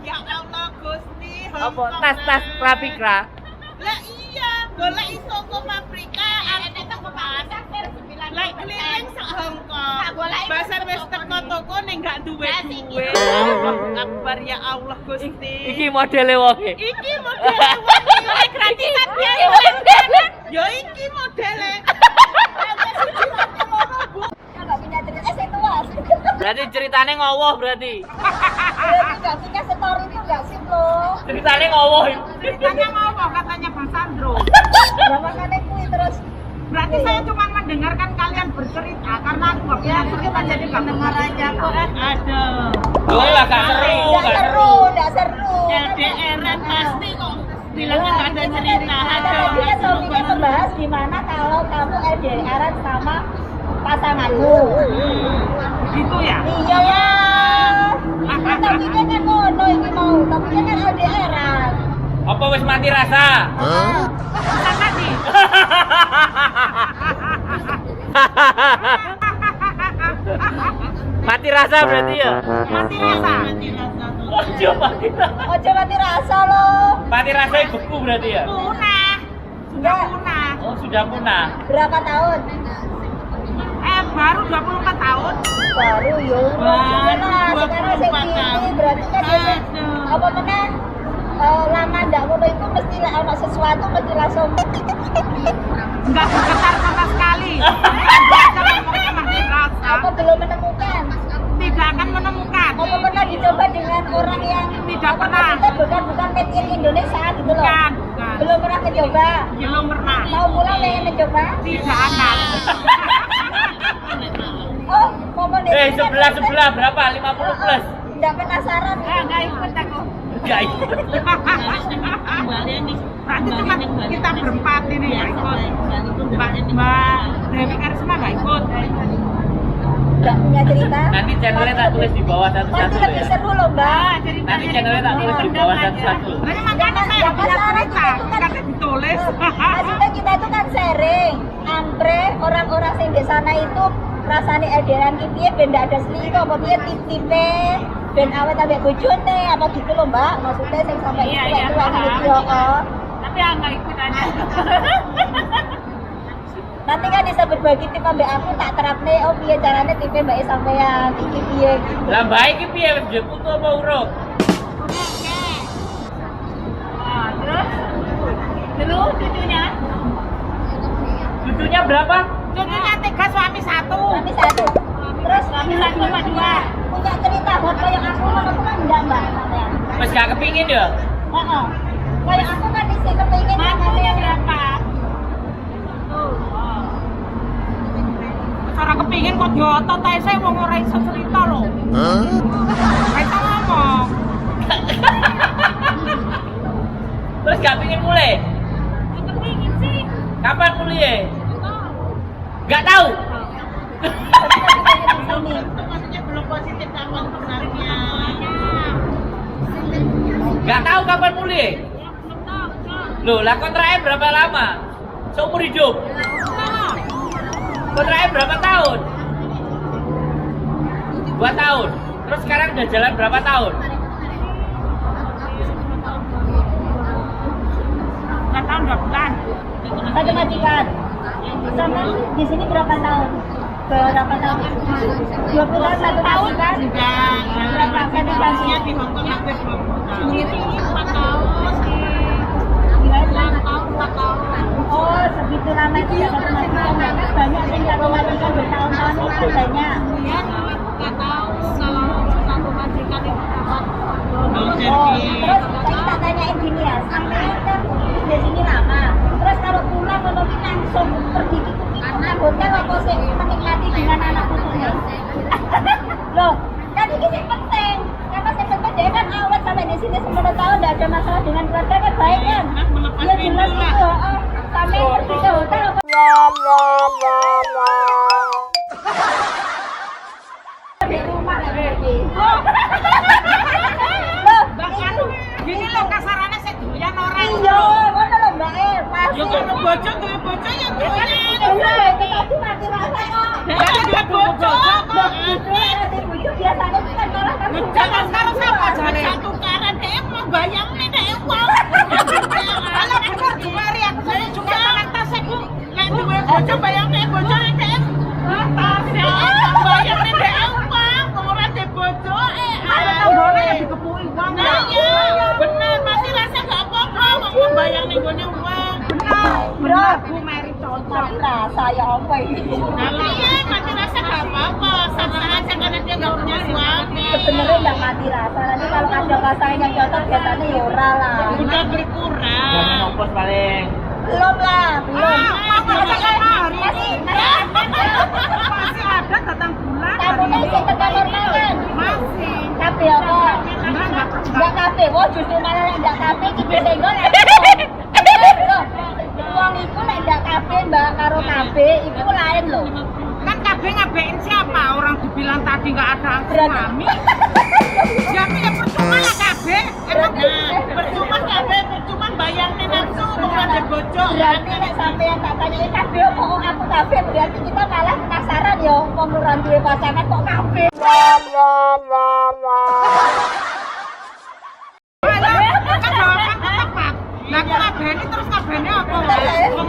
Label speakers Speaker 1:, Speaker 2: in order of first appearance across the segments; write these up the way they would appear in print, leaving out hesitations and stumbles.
Speaker 1: Ya Allah, Gusti.
Speaker 2: Apa tas-tas Prabikra?
Speaker 1: Lah iya, golek toko paprika, arep toko pasar. Lah keliling sak Hongkong. Bahasa wis teko toko ning gak duwe duwe. Allahu Akbar, ya Allah Gusti.
Speaker 2: Iki modele wonge.
Speaker 1: Iki modele wong iki gratisan biaya. Ya iki modele.
Speaker 3: Nggak punya cerita, eh, saya tua.
Speaker 2: Berarti ceritanya ngowoh berarti.
Speaker 3: Berarti nggak punya story itu nggak sip loh.
Speaker 2: Ceritanya ngowoh.
Speaker 1: Ceritanya ngomong katanya Bang Sandro.
Speaker 3: Lah makanya kui terus.
Speaker 1: Berarti saya cuma mendengarkan kalian bercerita karena aku nggak punya cerita, jadi nggak dengar aja kok. Aduh.
Speaker 2: Loh lah, gak seru,
Speaker 3: Nggak
Speaker 2: gak
Speaker 3: seru, nggak seru.
Speaker 1: LDRan pasti kok bilangnya nggak ada cerita.
Speaker 3: Nah, tadi kan topiknya membahas gimana kalau kamu LDRan sama pasanganmu.
Speaker 1: Gitu ya?
Speaker 3: Iya ya. Kan topiknya kan ngono iki mau, topiknya kan LDRan.
Speaker 2: Apa wis mati rasa?
Speaker 1: Bisa tadi.
Speaker 2: Mati rasa berarti ya?
Speaker 1: Mati rasa. Mati rasa.
Speaker 2: Ojo mati rasa.
Speaker 3: Ojo mati rasa loh.
Speaker 2: Mati rasa beku berarti ya?
Speaker 1: Punah. Sudah
Speaker 3: Enggak.
Speaker 1: punah.
Speaker 2: Oh, sudah punah.
Speaker 3: Berapa tahun?
Speaker 1: Eh, baru 24 tahun.
Speaker 3: Baru yo.
Speaker 1: Baru
Speaker 3: Nah, sekarang
Speaker 1: 24
Speaker 3: sing
Speaker 1: tahun.
Speaker 3: ini berarti kan ya sing
Speaker 1: Aduh.
Speaker 3: apa meneh lama ndak ngono iku mesti lek ono sesuatu mesti langsung
Speaker 1: Enggak bergetar sama sekali. Enggak ngomongnya mati rasa.
Speaker 3: Apa belum menemukan?
Speaker 1: Tidak akan menemukan.
Speaker 3: Apa pernah dicoba dengan orang yang
Speaker 1: Tidak
Speaker 3: apa
Speaker 1: pernah.
Speaker 3: maksudnya bukan bukan made in Indonesia gitu loh.
Speaker 1: Bukan, bukan.
Speaker 3: Belum pernah mencoba.
Speaker 1: Belum pernah.
Speaker 3: Mau pulang pengen mencoba?
Speaker 1: Tidak akan.
Speaker 3: Oh, momen itu
Speaker 2: Eh,
Speaker 3: kan
Speaker 2: sebelah sebelah berapa? 50 plus.
Speaker 3: Nggak penasaran gitu.
Speaker 1: Enggak ikut aku.
Speaker 2: Enggak ikut.
Speaker 1: Berarti cuma kita berempat ini nggak ikut. Mbak Mbak Dewi Karisma nggak ikut.
Speaker 3: Nggak punya cerita.
Speaker 2: Nanti channelnya tak tulis di bawah
Speaker 3: Pasti
Speaker 2: satu-satu
Speaker 3: lebih
Speaker 2: ya.
Speaker 3: seru loh, Mbak.
Speaker 2: Nanti channelnya tak tulis di bawah satu-satu.
Speaker 1: Tapi makanya saya
Speaker 3: Ya,
Speaker 1: nggak punya
Speaker 3: penasaran
Speaker 1: cerita,
Speaker 3: kita itu kan-
Speaker 1: karena ditulis.
Speaker 3: Maksudnya kita itu kan sharing, ampre orang-orang sing di sana itu rasane LDRan ki piye ben ndak ada selingkuh apa piye tip-tipe ben awet ambek bojone apa gitu loh, Mbak. Maksudnya sing sampai
Speaker 1: Iya,
Speaker 3: itu
Speaker 1: iya,
Speaker 3: itu
Speaker 1: paham.
Speaker 3: gitu oh.
Speaker 1: Tapi ya nggak ikut aja.
Speaker 3: Nanti kan bisa berbagi tip ambek aku, tak terapne oh piye carane tipe mbak sampean iki piye gitu.
Speaker 2: Lah mbak iki piye, wis duwe putu apa urung?
Speaker 1: Wah, terus terus cucunya,
Speaker 2: Cucunya berapa?
Speaker 1: Cucunya tiga, suami satu.
Speaker 3: Suami satu. Terus
Speaker 1: Suami satu sama dua.
Speaker 3: Punya cerita hot kayak aku, aku kan enggak, Mbak, sampean.
Speaker 2: Wis gak kepingin ya?
Speaker 3: Heeh. Kayak aku kan isi kepingin
Speaker 1: Mantunya berapa? Cara kepingin kok diotot ae, saya wong ora iso cerita lho. Ora iso ngomong.
Speaker 2: Terus gak pingin mulai?
Speaker 1: Kepingin sih.
Speaker 2: Kapan mulai? Gak tahu.
Speaker 3: Sini.
Speaker 1: Maksudnya belum positif kapan benarnya.
Speaker 2: Gak tahu kapan mulai. Loh, lah kontraknya berapa lama? Seumur hidup. Kontraknya berapa tahun? 2 tahun. Terus sekarang udah jalan berapa tahun?
Speaker 1: 2 tahun 2 bulan.
Speaker 3: Satu majikan. Sama di sini berapa tahun? Berapa tahun? 20 tahun satu majikan.
Speaker 1: Enggak.
Speaker 3: Berapa satu majikan?
Speaker 1: Di Hongkong hampir 20 tahun. 4 tahun.
Speaker 3: Gimana?
Speaker 1: 6 tahun, 4 tahun.
Speaker 3: Oh, segitu lama itu ya satu majikan. Kan banyak yang satu majikan bertahun-tahun itu kan banyak.
Speaker 1: Iya, nggak tahu kalau satu majikan itu dapat.
Speaker 3: Oh, terus saya tak tanyain gini ya, sampean kan di sini lama. Terus kalau pulang ngono ki langsung pergi ke nang hotel apa sih menikmati dengan anak putunya? Loh, kan ini sing penting. Karena sing penting dia kan awet sampai di sini 10 tahun tidak ada masalah dengan keluarga kan.
Speaker 1: lho kasarane sik doyan ora.
Speaker 3: Iya, ngono lho Mbak E, pasti.
Speaker 1: Ya kalau bojo duwe bojo ya doyan.
Speaker 3: Iya, itu tadi mati rasa kok.
Speaker 1: Lah duwe bojo kok.
Speaker 3: Justru nanti bojo biasanya itu kan malah kan
Speaker 1: Jangan karo sapa jare. Tukaran dhek mau bayangne dhek wong. Alah bener juari aku saya juga mangan tas e, Bu. Nek duwe bojo bayangne bojone dhek. Tas ya bayangne dhek wong, wong ora duwe bojo eh.
Speaker 4: Tanggane ya dikepuki wong.
Speaker 1: Nah, iya, bener mati rasa gak apa-apa wong mbayang ning gone wong.
Speaker 3: Bener.
Speaker 4: Bu Mary cocok.
Speaker 3: Mati rasa ya apa ini?
Speaker 1: Nah, iya, mati rasa gak apa-apa, sah-sah aja karena dia gak punya suami.
Speaker 3: Sebenarnya nggak mati rasa. Nanti kalau ada pasangan yang cocok biasanya ya ora lah.
Speaker 1: Udah
Speaker 2: Udah
Speaker 1: berkurang.
Speaker 2: menopause paling.
Speaker 3: Belum lah, belum.
Speaker 4: Ah, apa hari
Speaker 3: Masih,
Speaker 4: ini?
Speaker 3: masih.
Speaker 4: Masih ada datang bulan.
Speaker 3: Tamunya
Speaker 4: hari
Speaker 3: isih
Speaker 4: ini.
Speaker 3: tekan normal.
Speaker 4: Masih.
Speaker 3: Kabeh apa?
Speaker 4: Enggak, enggak.
Speaker 3: Enggak kabeh. Wah, justru malah nek enggak kabeh iki disenggol. Loh, wong iku nek enggak kabeh Mbak karo kabeh iku lain lho.
Speaker 4: Kan KB ngabein siapa? Orang dibilang tadi nggak ada
Speaker 3: Berarti-
Speaker 4: suami. Ya aku ya percuma lah KB. Emang
Speaker 1: Nah, percuma kabeh, percuma bayangne nafsu wong ora ada bojo.
Speaker 3: Berarti nek sampean tak tanyai kabeh apa oh, aku kabeh berarti kita malah penasaran ya wong ora duwe pasangan kok kabeh.
Speaker 4: kan jawabanku tepat. Lah aku ngabeni terus ngabeni apa? Wong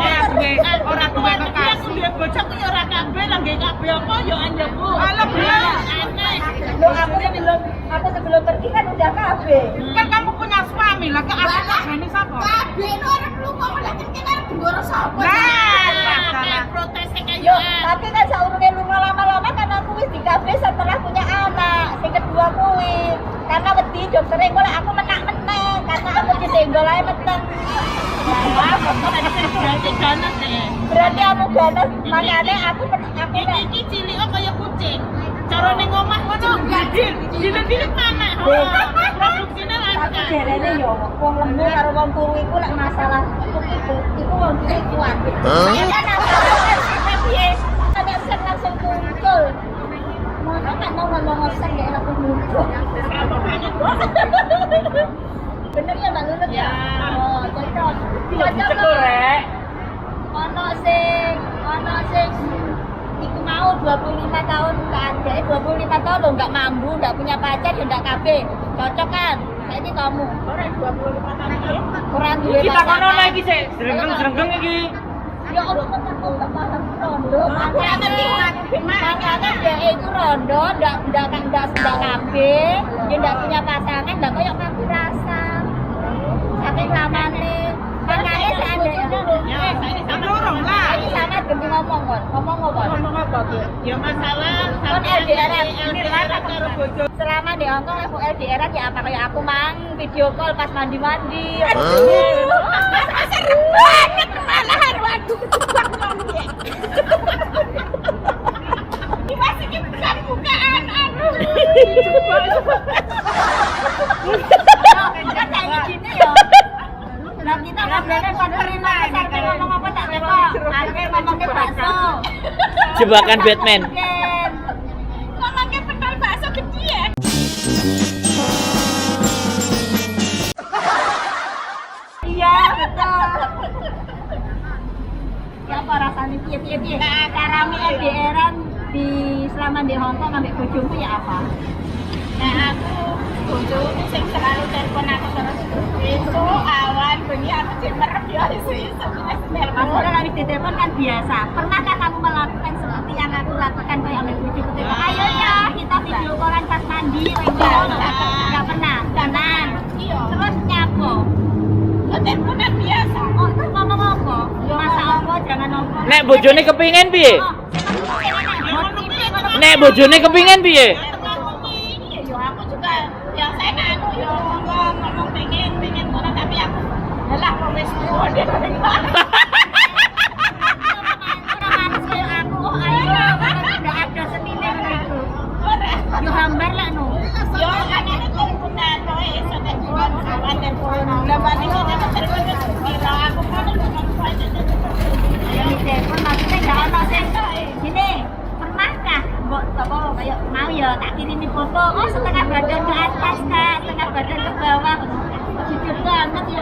Speaker 4: ora duwe
Speaker 1: Aku
Speaker 4: kekasih.
Speaker 1: duwe bojo ku ya ora kabeh, lah nggih kabeh apa ya anja Bu.
Speaker 4: Alah, bener.
Speaker 1: Aneh.
Speaker 3: Loh, aku sebelum pergi kan udah kabeh.
Speaker 4: Kan kamu punya suami lah ke aku ngabeni siapa?
Speaker 5: Kabeh no arep lunga malah kan kene arep nggoro sapa.
Speaker 4: Lah,
Speaker 1: Kayak protesnya kayak
Speaker 3: Yo, tapi kan saurunge lunga lama-lama kan aku wis di kabeh setelah punya anak. Sing kedua kuwi. Karena wedi doktere engko lek aku menak-meneng karena aku disenggol ae meteng.
Speaker 1: Berarti ganas deh.
Speaker 3: Berarti aku ganas, makanya aku
Speaker 1: Iki
Speaker 3: nek
Speaker 1: iki cilik kok kaya kucing. Cara ning omah ngono gidil, gidil mana? Produksine
Speaker 3: tapi
Speaker 1: lancar.
Speaker 3: jarene yo wong lemu karo wong turu iku lek masalah iku iku iku wong turu kuat. Saya kan aku piye? Ada sek langsung muncul. Mana kan mau ngomong sek gak enak muncul. Bener ya Mbak Luluk ya? Oh, cocok. Cocok
Speaker 2: Dicekel
Speaker 3: kok.
Speaker 2: rek.
Speaker 3: Ono sing iku mau 25 tahun ke ada 25 tahun lo nggak mampu, nggak punya pacar ya nggak KB. Cocok kan? Saiki kamu
Speaker 1: Ora 25 tahun.
Speaker 3: kurang duwe
Speaker 2: Iki takono
Speaker 3: pasangan.
Speaker 2: lagi sik, jrengeng-jrengeng iki.
Speaker 3: Ya Allah kok aku nggak paham rondo. Makanya dia itu rondo, ndak KB, dia ndak punya pasangan, ndak koyo mati rasa. Saking lamane. Makanya seandainya
Speaker 1: Ya, saya sama.
Speaker 4: Dorong lah.
Speaker 3: ini sama ganti ngomong kon, ngomong apa?
Speaker 1: Ngomong apa tuh? Ya masalah
Speaker 3: Kon LDR-an.
Speaker 1: LDR karo bojo.
Speaker 3: Selama di Hongkong aku LDR-an ya apa kayak aku mang video call pas mandi-mandi. Aduh.
Speaker 5: Seru banget malahan waduh kejebak ngono ya. Mas iki buka-bukaan aduh.
Speaker 3: Kan kayak gini ya. Lah kita ngobrolnya kon terima sampai ngomong apa tak teko. Aku ngomongnya bakso.
Speaker 2: Jebakan Batman.
Speaker 5: Ngomongnya pentol bakso gede ya.
Speaker 3: Iya, betul. Ya apa rasanya piye piye piye? Caranya LDR-an di selama di Hongkong ambek bojomu ya apa?
Speaker 5: Nah aku bojoku sing selalu telepon aku terus esuk awan bengi aku jek merem ya isuk-isuk wis telepon.
Speaker 3: Maksudnya lagi ditelepon kan biasa. Pernahkah kamu melakukan seperti yang aku lakukan kayak ambek bojoku telepon? Ayo ya, kita video callan pas mandi. Enggak, enggak pernah. Tenang.
Speaker 5: Iya.
Speaker 3: Terus nyapo?
Speaker 5: Yo teleponan biasa.
Speaker 3: Oh, terus ngomong apa? Masa apa jangan apa?
Speaker 2: Nek bojone kepingin piye?
Speaker 3: Oh,
Speaker 2: Nek bojone kepingin piye?
Speaker 5: Iya, yo aku juga biasa anu yo ngomong ngomong pengen pengen ngono tapi aku halah kok wis tuwa deh.
Speaker 3: Ora manis kayak aku. Oh, ayo, ndak ada senine ngono iku.
Speaker 5: Ora.
Speaker 3: Yo hambar lah no.
Speaker 5: Yo kan ini teleponan pokoke esuk telepon awan telepon. Lah paling aku telepon wis piro aku kan ngomong
Speaker 3: Ya di telepon maksudnya nggak ono sing gini. Pernahkah mbok apa kayak mau ya tak kirimi foto oh setengah badan ke atas kak, setengah badan ke bawah. Jujur banget ya.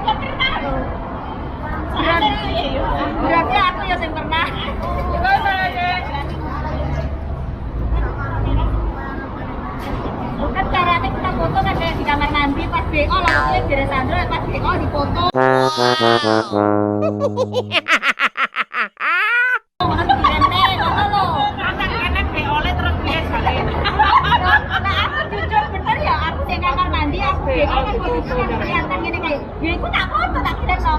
Speaker 5: Ya pernah lho.
Speaker 3: Berarti, berarti aku ya yang pernah. Bukan caranya kita foto kan kayak di kamar mandi pas BO langsung dari Sandro pas BO dipoto. Ngono direne, ngono lho.
Speaker 1: Anak-anak BO-le terus piye jale?
Speaker 3: Nah, aku jujur bener ya, aku di kamar mandi aku BO kan posisi kan kelihatan gini kayak, ya iku tak foto tak kirim no.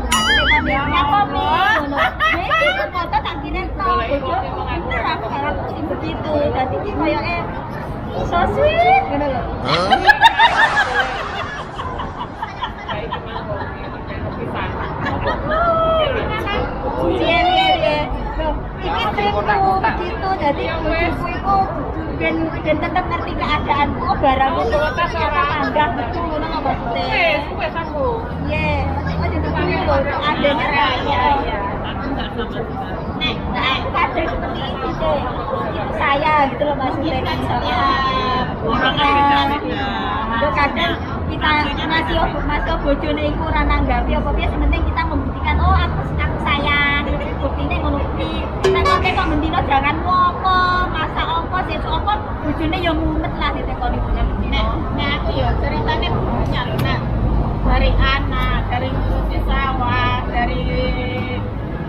Speaker 3: Aku mi ngono. Ya iku foto tak kirim no. Bojoku bener aku aku sing begitu. Dadi iki koyoke so sweet ngono lho. Iya iya iya. Loh, iki tripku begitu. Jadi bojoku iku ben tetep ngerti keadaanku. Oh, barangku ternyata panggah betul ngono lho maksudnya.
Speaker 4: Wes, wes aku.
Speaker 3: Iya, aja dibeli lho, adanya
Speaker 5: Iya, iya.
Speaker 3: Nek, nah aku kadang seperti itu deh. Itu saya gitu loh maksudnya.
Speaker 5: Kan setiap
Speaker 1: Orang kan beda-beda.
Speaker 3: Loh, kadang kita masih masih bojone iku ora nanggapi apa piye, sing penting kita membuktikan oh aku sayang. Buktine ngono kuwi. Nek kok kok bendino jangan apa, masak apa, sesuk apa, bojone ya mumet lah ditekoni bojone
Speaker 5: Nek,
Speaker 3: bendino.
Speaker 5: nek aku ya ceritanya punya loh nak dari anak, dari ngurusi sawah, dari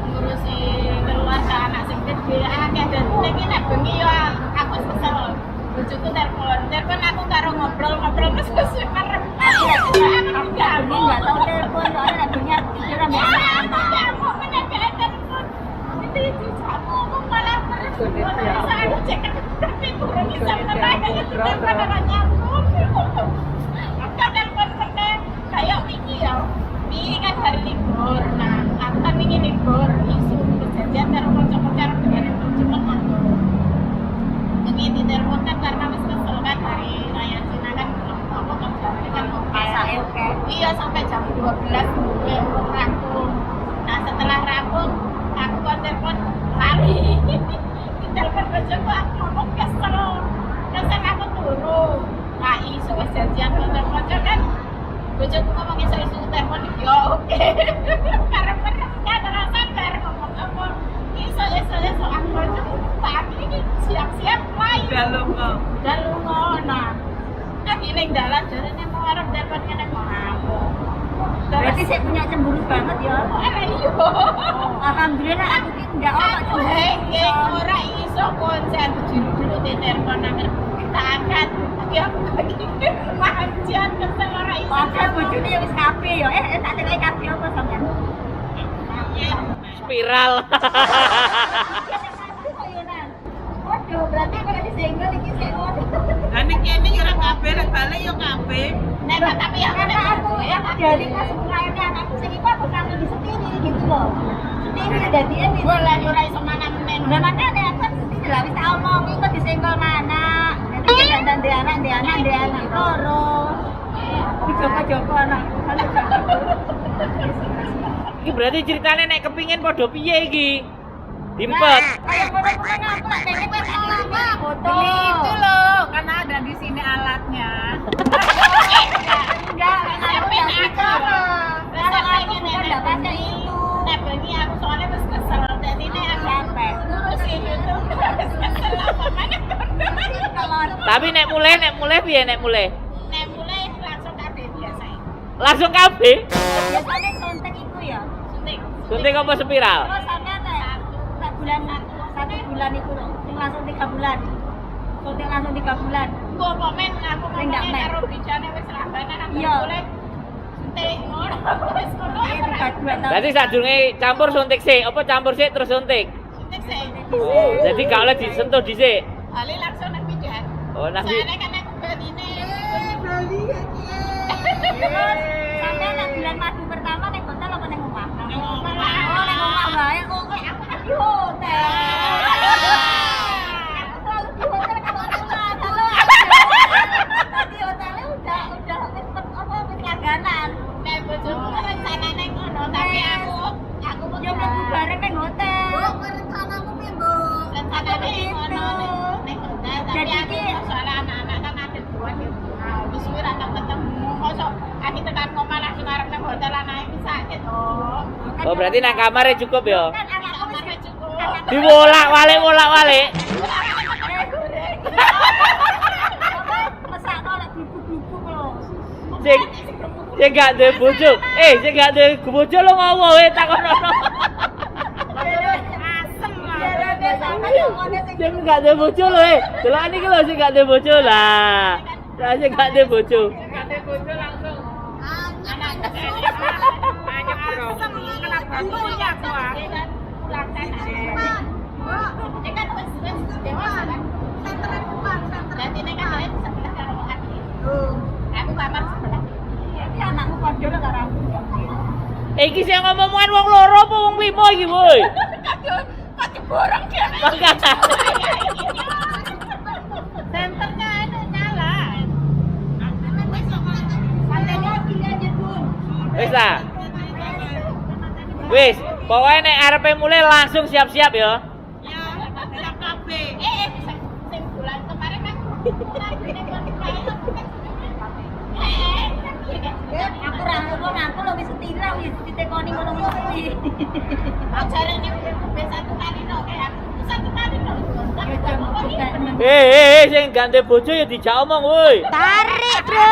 Speaker 5: ngurusi keluarga anak sing gede, akeh dan nek nek bengi ya aku kesel. Bojoku telepon, telepon aku karo ngobrol-ngobrol terus kesuwen merem.
Speaker 3: Aku
Speaker 5: Aku
Speaker 3: bengi
Speaker 5: diganggu.
Speaker 3: nggak tau telepon soalnya nek bengi aku tidur ambek
Speaker 5: Ya,
Speaker 3: anak.
Speaker 5: aku diganggu meneh gak telepon. Itu itu aku ngomong malah merem. Bisa aku cek tapi kurang bisa meneh itu telepon ora nyambung. Aku telepon meneh kayak wingi ya. Wingi kan hari libur. Nah, aku kan wingi libur isu kejadian karo kanca-kanca arep dengerin cepet aku. Wingi ditelepon kan karena wis kesel kan hari raya Cina kan apa kerjane kan oke.
Speaker 3: Masake oke.
Speaker 5: Iya sampai jam 12 gue urung rampung. Nah setelah rampung aku kon telepon lali. Ditelepon bojoku aku ngomong kesel. Kesel aku turu. Nah isu wis janjian kanca-kanca kan bojoku ngomong isu-isu telepon ya oke. Karena merem kan ora sadar ngomong apa. Isu isu isu aku bojoku pagi ini siap-siap mlayu.
Speaker 1: Udah lunga.
Speaker 5: Udah lunga nah. Lagi ning dalan jarene mau arep telepon kene kok aku.
Speaker 3: Berarti saya punya cemburu banget ya.
Speaker 5: Ora iya.
Speaker 3: Alhamdulillah aku ki enggak ono
Speaker 5: Aku
Speaker 3: cemburu.
Speaker 5: henging ora iso konsen dulu ditelepon nang tak angkat. Tapi aku lagi manjan kesel ora iso.
Speaker 3: Padahal bojone ya wis kabeh ya. Eh, tak tekoki kabeh apa sampean?
Speaker 2: Spiral.
Speaker 3: Waduh, berarti kalau disenggol iki sik ngono.
Speaker 1: Lah ning kene ya ora kabeh, nek balik ya kabeh.
Speaker 5: Nek tapi aku
Speaker 3: Karena aku dari pas mulai anakku sing iku aku langsung disetiri gitu loh. Setiri dadi wis.
Speaker 5: bola ora iso mangan meneh.
Speaker 3: Lah makane aku kan setiri lah wis tak omongi kok disenggol mana. Nanti dandan di anak, di anak, di anak loro. Iki joko-joko anakku.
Speaker 2: Iki berarti ceritanya nek kepingin padha piye iki? Dimpet.
Speaker 3: Kayak ngono-ngono aku lak pengen wis foto.
Speaker 4: Beli itu loh, karena ada di sini alatnya.
Speaker 3: Enggak, aku
Speaker 5: Resepin
Speaker 3: enggak
Speaker 5: aku.
Speaker 3: Kalau aku
Speaker 5: Resepin
Speaker 3: bukan enggak pakai itu.
Speaker 5: Nek bengi aku soalnya wis kesel. Dadi nek aku
Speaker 3: Capek.
Speaker 5: ngurusi YouTube wis kesel apa maneh
Speaker 2: Tapi nek mulai piye nek mulai?
Speaker 5: Nek mulai langsung kabeh biasa.
Speaker 2: Langsung kabeh.
Speaker 3: Biasanya konten iku ya.
Speaker 5: Suntik.
Speaker 2: Suntik apa spiral?
Speaker 3: Terus sampean nek bulan satu bulan itu loh, sing langsung 3 bulan. Suntik langsung 3 bulan.
Speaker 5: Engko apa men aku
Speaker 3: Sing nggak
Speaker 5: ngomongnya
Speaker 3: men.
Speaker 5: karo bijane wis rambanan aku
Speaker 3: Iya.
Speaker 5: boleh suntik ngono wis ngono
Speaker 3: Iya,
Speaker 5: aku ra
Speaker 3: 3 2 tahun.
Speaker 2: Berarti sadurunge campur suntik sik, apa campur sik terus suntik?
Speaker 5: suntik sih.
Speaker 2: Oh, jadi gak oleh disentuh dhisik.
Speaker 5: Bali langsung nang bidan.
Speaker 2: Oh, nang
Speaker 5: Soalnya kan aku baline.
Speaker 1: Bali ya ki.
Speaker 3: Sampean nek bulan madu pertama ning hotel apa ning omah?
Speaker 5: Ning omah.
Speaker 3: Oh, ning omah wae kok aku kan di hotel. Aku selalu di hotel kalau rumah kalau di hotelnya udah wis apa wis langganan.
Speaker 5: Nek bojoku rencanane ngono, tapi aku
Speaker 3: Yo mlebu bareng ning hotel.
Speaker 5: Rencanamu piye, Mbok? Rencanane ngono ning hotel, tapi
Speaker 3: Jadi
Speaker 5: aku
Speaker 3: ki-
Speaker 5: soalnya anak-anak kan ada dua di rumah. Wis suwe ra tau ketemu.
Speaker 2: Oh, berarti nang kamare cukup ya.
Speaker 3: Kan anakku wis
Speaker 5: cukup.
Speaker 2: Diwolak-walik wolak-walik.
Speaker 3: Eh, goreng. Mesakno lek blubu-blubu lho.
Speaker 2: Sing sing gak duwe bojo. Eh, sing gak duwe bojo lo ngowo we takonono.
Speaker 4: Asem lah.
Speaker 3: Jarene sampe ngomongane sing
Speaker 2: Sing gak duwe bojo lho eh. Delokan iki lho sing gak duwe bojo lah. Lah sing gak duwe bojo.
Speaker 1: Kate bojo langsung
Speaker 4: Asem kena batunya aku ah.
Speaker 5: Pulang kan. Ini kan wis wis dewasa kan. Berarti nek kan awake sebelah karo aku. Aku kamar sebelah.
Speaker 3: Iki anakku padha karo aku.
Speaker 2: Eh, iki sing ngomongan wong loro apa wong limo iki, woi?
Speaker 5: Kok diborong dia.
Speaker 2: Mangga.
Speaker 1: Senternya itu nyala.
Speaker 3: Katanya gini aja, Bun.
Speaker 2: Wis lah. Wis, pokoknya nek arepe mulai langsung siap-siap ya.
Speaker 1: Ya, siap kabeh.
Speaker 5: Eh, sing bulan kemarin kan
Speaker 3: Eh, aku ra ngomong, aku lho wis setira wis ditekoni ngono kuwi.
Speaker 5: Ajarane udah satu kali no, kayak aku satu kali no. Tapi gak ngomong ini bener.
Speaker 2: Eh, eh, eh, sing gak duwe bojo ya dijak omong, woi.
Speaker 3: Tarik, Bro.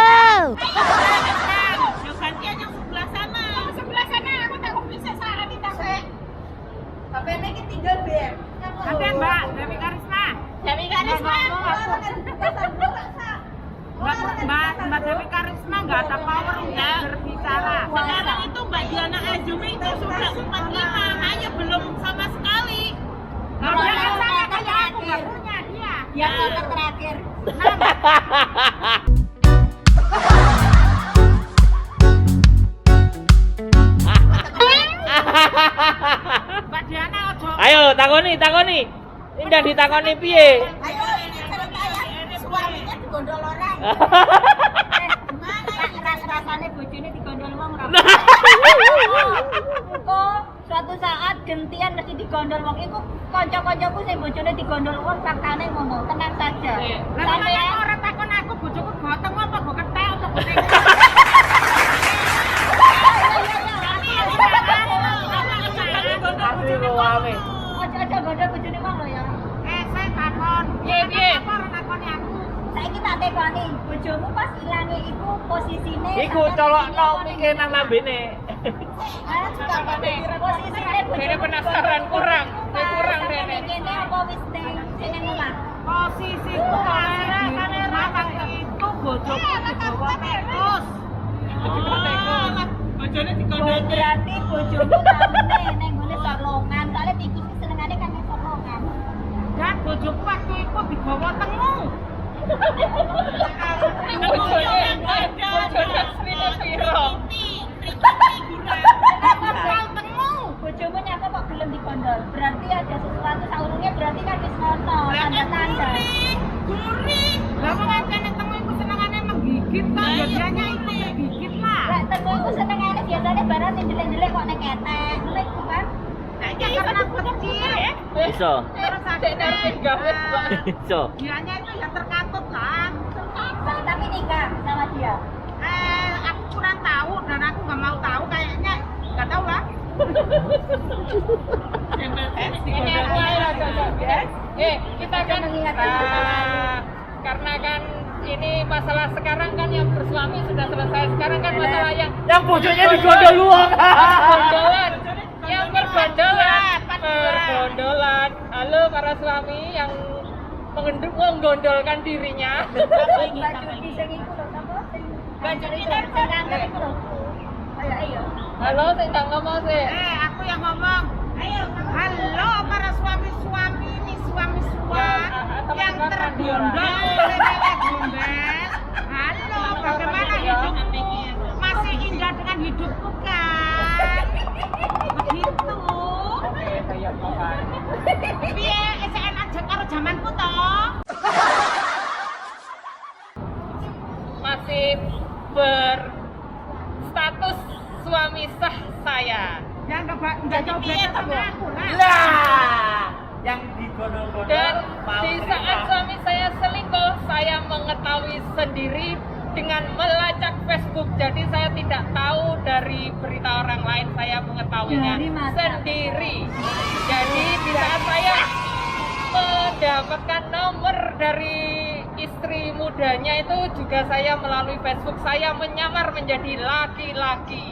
Speaker 1: Yo gantian yang sebelah sana.
Speaker 5: Sebelah sana aku tak bisa saran kita sek.
Speaker 3: HP-ne iki tinggal ber.
Speaker 4: Gantian Mbak, Dewi Karisma.
Speaker 5: Dewi Karisma.
Speaker 4: Mbak, Mbak, Mbak Dewi Karisma nggak ada power untuk berbicara.
Speaker 1: Sekarang itu Mbak Diana Azumi itu sudah 45, hanya belum sama sekali.
Speaker 4: Nah, dia kan sama kayak aku nggak punya dia.
Speaker 3: Dia kontak terakhir.
Speaker 4: Mbak Diana ojo.
Speaker 2: Ayo takoni, takoni. Ndang ditakoni piye?
Speaker 5: Ayo ini cerita ya suaminya digondol orang.
Speaker 3: Gimana ras-rasane bojone digondol wong ora? Engko suatu saat gentian mesti digondol wong iku kanca-kancaku sing bojone digondol wong faktane ngono, tenang saja.
Speaker 4: Lah
Speaker 3: Sampean
Speaker 4: sampeyan ora takon aku bojoku gotong apa go ketek apa go tek.
Speaker 2: Asli rame.
Speaker 3: Ojo-ojo gondol bojone wong lho ya.
Speaker 4: Eh, saya takon.
Speaker 1: Piye, piye?
Speaker 4: Apa ora takoni aku?
Speaker 3: Saiki tak tekoni, bojomu pas ilange iku posisine
Speaker 2: Iku
Speaker 3: sampean
Speaker 2: colokno
Speaker 3: posisine
Speaker 2: mikir nang lambene.
Speaker 3: Posisine bojomu
Speaker 1: Dene penasaran, kurang.
Speaker 3: Pas
Speaker 1: Kurang
Speaker 3: sampean
Speaker 1: dene.
Speaker 3: kene apa wis ning sing ning omah?
Speaker 4: Posisiku masih di rumah waktu itu bojoku dibawa tikus.
Speaker 1: Bojone digondol.
Speaker 3: Berarti bojomu taune ning nggone sorlongan, soalnya tikus ki senengane kan ning sorlongan.
Speaker 4: Dan bojoku waktu itu dibawa tengu.
Speaker 1: Bojone, bojone asline piro?
Speaker 4: Kau tengu.
Speaker 3: Bojomu nyapa kok gelem digondol? Berarti ada sesuatu saurunge berarti kan wis ono tanda-tanda.
Speaker 1: Gurih.
Speaker 4: Lah wong ancene tengu iku senengane menggigit to, ya dianya itu tergigit lah.
Speaker 3: Lek tengu iku senengane biasane barang sing ndelek-ndelek kok nek ketek. Ngono iku kan.
Speaker 4: Ya karena aku kecil,
Speaker 2: Iso.
Speaker 4: terus akhirnya
Speaker 2: Iso.
Speaker 4: dianya itu ya terkatut lah.
Speaker 3: Tapi nikah sama dia.
Speaker 4: Eh, aku kurang tahu dan aku nggak mau tahu kayaknya nggak tahu lah.
Speaker 1: Ini aku ae lah, Cok. Eh, kita kan
Speaker 3: Mengingatkan masa lalu.
Speaker 1: karena kan ini masalah sekarang kan yang bersuami sudah selesai. Sekarang kan masalah yang
Speaker 2: Yang bojone digondol wong.
Speaker 1: pergondolan, yang pergondolan, pergondolan. Halo para suami yang menggondolkan dirinya.
Speaker 3: Mbak Judi sing iku lho sapa sing
Speaker 5: Mbak Judi
Speaker 3: sing kanker iku lho. Ayo ayo.
Speaker 1: Halo, sing tak ngomong sih.
Speaker 4: Eh, aku yang ngomong. Ayo, halo para suami-suami ini suami-suami yang tergondol oleh nenek gombel. Halo, bagaimana hidupmu? Masih indah dengan hidupku kan? Begitu. Piye, SN aja karo zamanku toh?
Speaker 1: Masih berstatus suami sah saya.
Speaker 4: Ya enggak jauh beda sama aku lah.
Speaker 2: Lah, yang digondol-gondol
Speaker 1: Dan
Speaker 2: mau
Speaker 1: di saat
Speaker 2: terima.
Speaker 1: suami saya selingkuh, saya mengetahui sendiri dengan melacak Facebook. Jadi saya tidak tahu dari berita orang lain.
Speaker 6: lain, saya mengetahuinya
Speaker 3: Dari mata.
Speaker 6: Sendiri. Jadi di saat saya mendapatkan nomor dari istri mudanya itu juga saya melalui Facebook, saya menyamar menjadi laki-laki.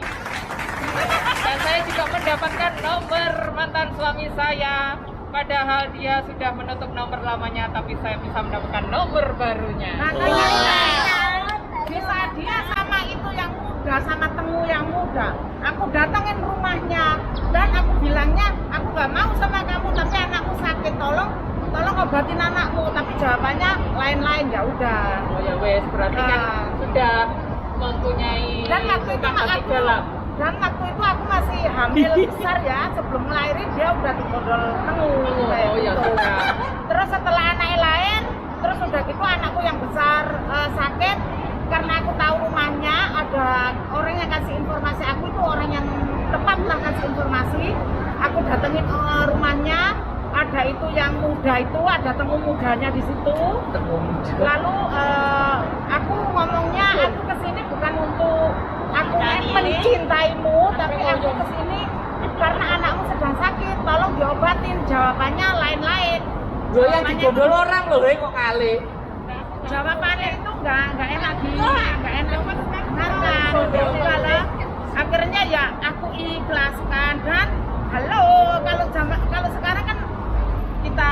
Speaker 6: Dan saya juga mendapatkan nomor mantan suami saya. Padahal dia sudah menutup nomor lamanya, tapi saya bisa mendapatkan nomor barunya.
Speaker 4: Nah, ternyata bisa dia sama itu yang muda, sama tengu yang muda. Aku datangin rumahnya dan aku bilangnya aku nggak mau sama kamu, tapi anakku sakit, tolong tolong obatin anakmu. Tapi jawabannya lain-lain, ya udah.
Speaker 6: Oh ya wes, berarti kan
Speaker 4: Ah.
Speaker 6: sudah mempunyai
Speaker 4: Dan waktu itu
Speaker 6: luka hati
Speaker 4: aku
Speaker 6: dalam.
Speaker 4: Dan waktu itu aku masih hamil besar ya, sebelum ngelahirin dia udah digondol tengu.
Speaker 6: Tengu,
Speaker 4: kayak
Speaker 6: oh ya
Speaker 4: gitu.
Speaker 6: sudah.
Speaker 4: Terus setelah anaknya lahir, terus udah gitu anakku yang besar sakit, karena aku tahu rumahnya ada orang yang kasih informasi aku, itu orang yang tepat lah kasih informasi. Aku datengin rumahnya, ada itu yang muda itu, ada tengu mudanya di situ. Lalu aku ngomongnya aku kesini bukan untuk aku mencintaimu, tapi aku kesini karena anakmu sedang sakit, tolong diobatin. Jawabannya lain-lain.
Speaker 2: Loh, yang digondol orang loh, kok kali.
Speaker 4: Jawabannya itu nggak enak di nggak enak didengarkan. Ya udahlah, akhirnya ya aku ikhlaskan. Dan halo, kalau zaman kalau sekarang kan kita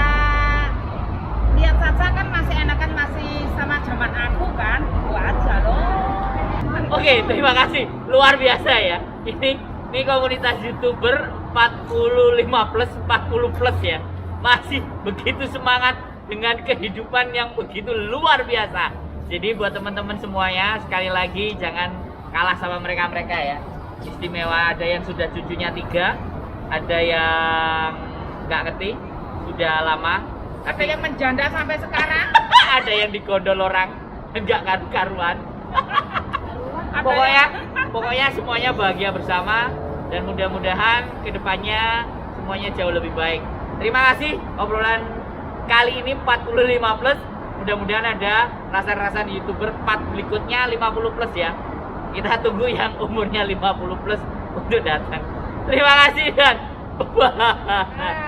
Speaker 4: lihat saja kan masih enakan masih sama zaman aku kan, itu aja loh.
Speaker 2: Oke, terima kasih. Luar biasa ya. Ini komunitas YouTuber 45 plus, 40 plus ya. Masih begitu semangat dengan kehidupan yang begitu luar biasa. Jadi buat teman-teman semuanya, sekali lagi jangan kalah sama mereka-mereka ya. Istimewa, ada yang sudah cucunya 3, ada yang nggak ngerti, sudah lama.
Speaker 4: Ada yang menjanda sampai sekarang.
Speaker 2: Ada yang digondol orang, nggak karu-karuan.
Speaker 4: Ada
Speaker 2: Pokoknya
Speaker 4: yang-
Speaker 2: pokoknya semuanya bahagia bersama dan mudah-mudahan kedepannya semuanya jauh lebih baik. Terima kasih obrolan kali ini 45 plus. Mudah-mudahan ada rasa-rasa di YouTuber part berikutnya 50 plus ya. Kita tunggu yang umurnya 50 plus untuk datang. Terima kasih dan bye.